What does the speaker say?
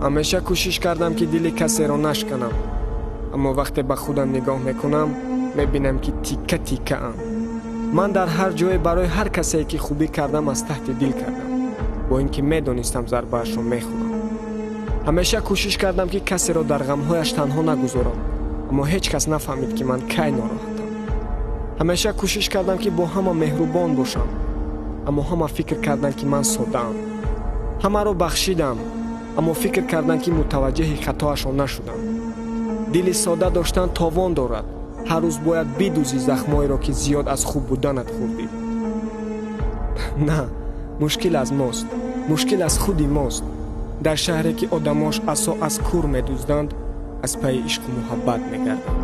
Ҳамеша кӯшиш кардам, ки дили касеро нашканам, аммо вақте ба худам нигоҳ мекунам, мебинам, ки тикка тиккаам. Ман дар ҳар ҷое барои ҳар касе, ки хубӣ кардам, аз таҳти дил кардам, бо ин ки медонистам, зарбаашро мехӯрам. Ҳамеша кӯшиш кардам, ки касеро дар ғамҳояш танҳо нагузорам, аммо ҳеҷ кас нафаҳмид, ки ман кай нороҳатам. Ҳамеша кӯшиш кардам, ки бо ҳама меҳрубон бошам, аммо ҳама фикр карданд, ки ман соддаам. Ҳамаро бахшидам, аммо фикр карданд, ки мутаваҷҷеҳи хатоашон нашудам. Дили содда доштан товон дорад. Ҳар рӯз бояд бидӯзӣ захмҳоеро, ки зиёд аз хуб буданат хӯрдӣ. На, мушкил аз мост, мушкил аз худи мост. Дар шаҳре, ки одамош асо аз кур медузданд, аз пайи ишқу муҳаббат мегарданд.